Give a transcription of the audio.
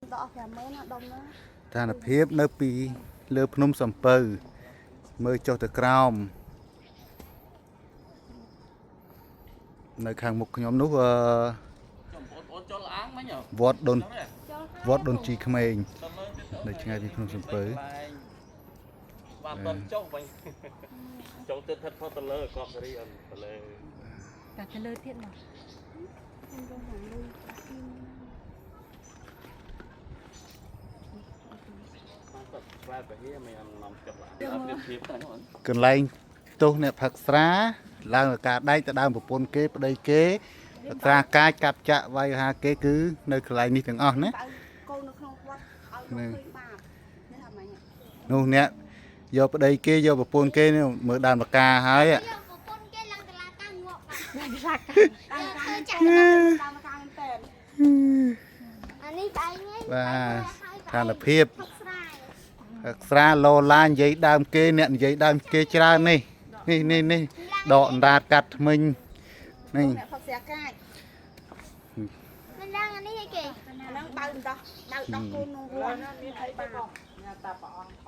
ដក50000ណាដុំណា ស្ថានភាពនៅពីលើភ្នំសំពៅមើលចុះទៅក្រោមនៅខាងមុខខ្ញុំនោះអឺ ចំបងប្អូនចូលអាងមិញហ៎ វត្តដូន ចូលហើយ វត្តដូនជីក្មេង ទៅលើទៀត នៅឆ្ងាយពីភ្នំសំពៅ បាទតន់ចុះវិញចុះទៅថិតផុតទៅលើកប់សេរីអនទៅលើ តែទៅលើទៀតមក ខ្ញុំរងហាងលុយ បាទគាត់ស្វែពហិមិនអននាំចុះអាងអត់មានភាពហ្នឹងអូនក ន្លែងទោសអ្នកផឹកស្រាឡើងទៅការដែកទៅដើមប្រពន្ធគេប្តីគេផឹកស្រាកាចកាប់ចាក់វាយហាគេគឺនៅកន្លែងនេះទាំងអស់ណា បើកូននៅក្នុងវត្តឲ្យមកឃើញបាបនេះថាម៉េច នោះអ្នកយកប្តីគេយកប្រពន្ធគេនេះមើលដើមបកាហើយ យកប្រពន្ធគេឡើងតឡាការងាប់បាត់ ឡាក់ តាមការតាមការមែនតើ អានេះបែងឯង បាទស្ថានភាព ផឹកស្រាយ ផឹកស្រាឡូឡានិយាយដើមគេអ្នកនិយាយដើមគេច្រើននេះនេះនេះនេះដកអណ្ដាតកាត់ថ្មិញនេះ អ្នកផឹកស្រាកាច មិនឡើងអានេះអីគេ អាហ្នឹងបើដោះបើដោះកូនក្នុងវត្តមានអីបាប